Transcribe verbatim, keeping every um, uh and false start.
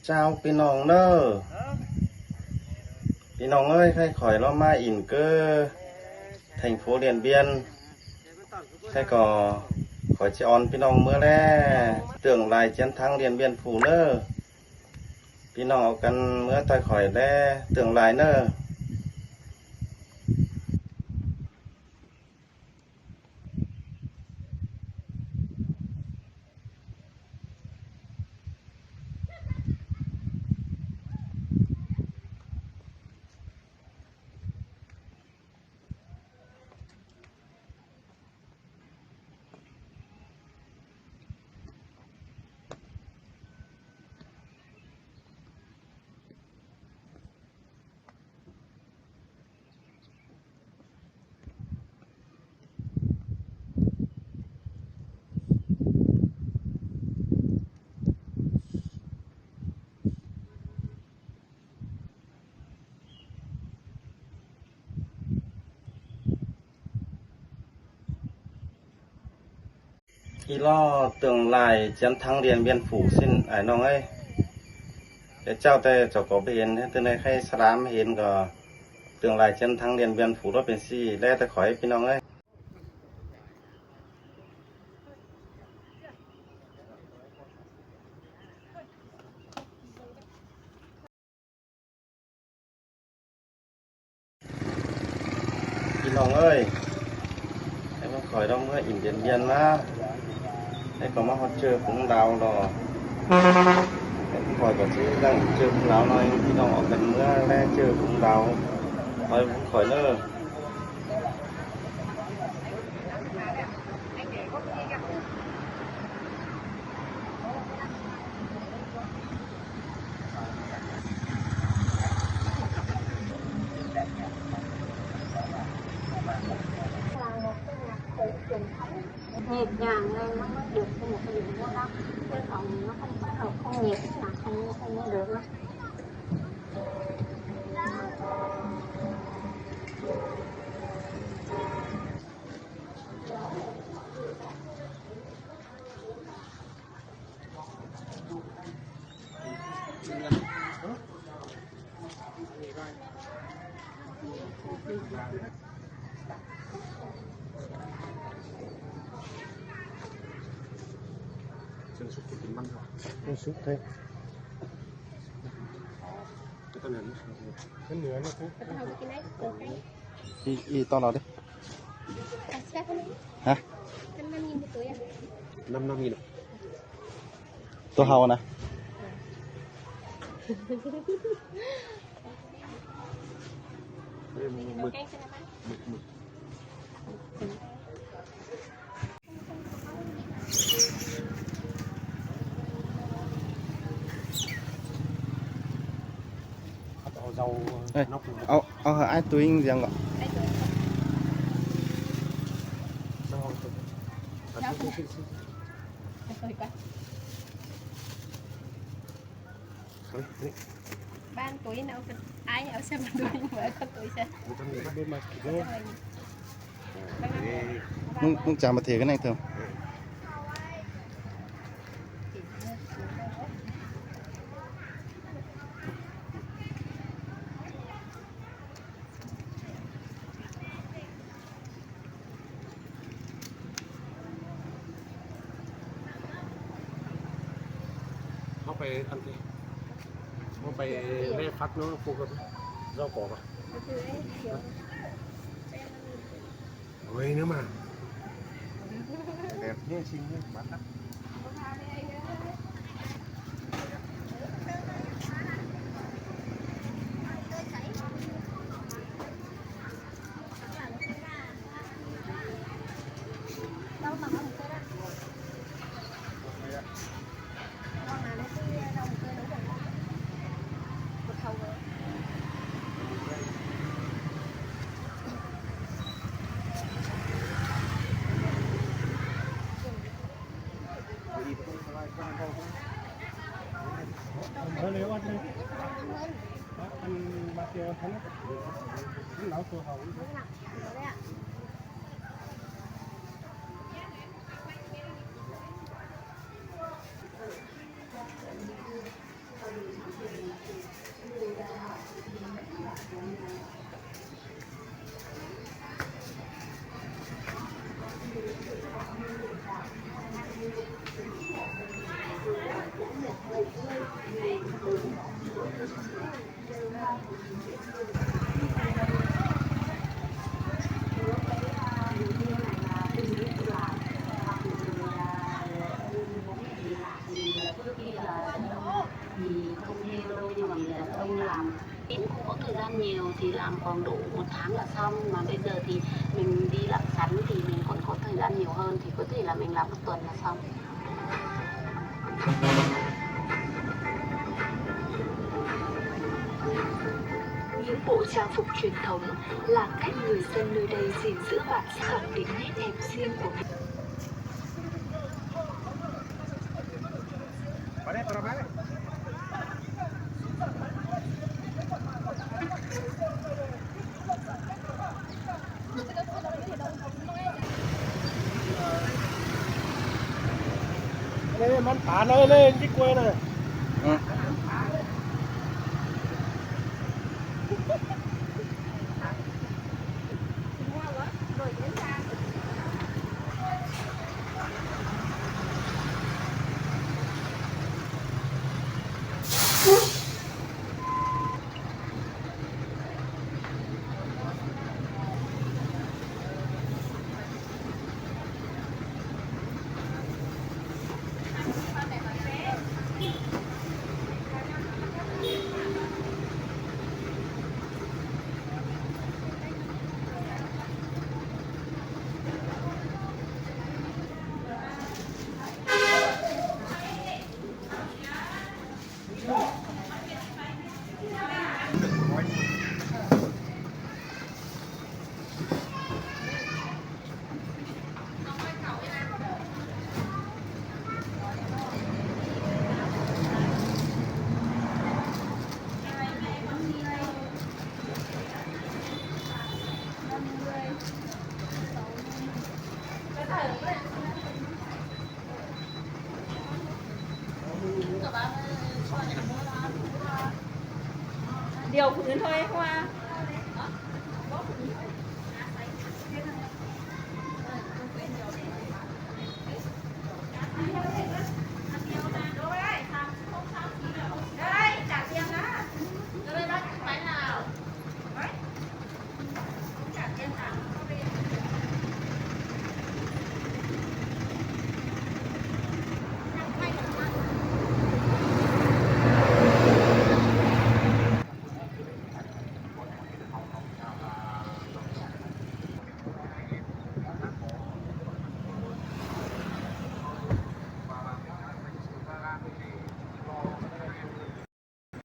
Chao ꞌpi ꞌnọng ꞌnớ. ꞌPi ꞌnọng ơi, khay khỏi ꞌló ꞌmá ỉn ꞌcứ thành phố Điện Biên. Khay ꞌcọ khỏi ꞌchí ón ꞌpi ꞌnọng ꞌmứa ꞌlé, Tượng Đài Chiến Thắng Điện Biên Phủ ꞌnớ. ꞌPi ꞌnọng au căn ꞌmứa ꞌtoi khỏi ꞌlé, Tượng Đài ꞌnớ. ꞌI ꞌló Tượng Đài Chiến Thắng Điện Biên Phủ ꞌsịn ải ꞌnọng ơi. Cái chao ꞌtẹ chảu ꞌcọ ꞌmí hên, ꞌtẹ ꞌnị khay slam hên ꞌcọ Tượng Đài Chiến Thắng Điện Biên Phủ ꞌló pên ꞌsịn ꞌlé ꞌtoi khỏi ꞌpi ꞌnọng ơi. ꞌPi ꞌnọng ơi, ꞌlé ꞌmá khỏi ꞌló ꞌmứa ỉn Điện Biên ꞌmá. ꞌLé ꞌcọ ꞌmá ꞌhọt ꞌchớ phung đao lo. ꞌLé ꞌmá khỏi ꞌcọ ꞌchí đang ꞌchớ phung đao ꞌnọi, ꞌpi ꞌnọng au căn ꞌmứa ꞌlé ꞌchớ phung đao. Khỏi phung khỏi ꞌnớ. Nhịp nhàng lên nó mới được, cái một cái gì đó đó. Chứ còn nó không có hợp, không nhịp là không, không có được đó. Sụp thế. Cái con này nó sụp. Cái nửa nó cũng ꞌI, ꞌi ꞌto lo đi. Hả? Năm năm nghìn một túi à? Năm năm nghìn ạ. Tô hào nè. Đây, mười, mười, mười. Ê, au, au hả ai túi riêng gọi. Ban túi nào, ai nào xem túi mà có túi xem. Mưng, mưng chả mà thế cái này thường. Nó phải ăn gì? Nó phải ve phát nó phù hợp. Rau cỏ mà. Ôi, nữa mà. Đẹp thế, xinh thế, bán đắt. Thì không theo đâu, nhưng mà vì đàn ông làm ít, không có thời gian nhiều thì làm khoảng độ một tháng là xong, mà bây giờ thì mình đi lặn sắn thì mình còn có thời gian nhiều hơn, thì có thể là mình làm một tuần là xong. Những bộ trang phục truyền thống là cách người dân nơi đây gìn giữ bản sắc, khẳng định nét đẹp riêng của mình. Ê, mắn tả nơi lên chứ quên rồi. Ừ. Điều phun thôi hoa.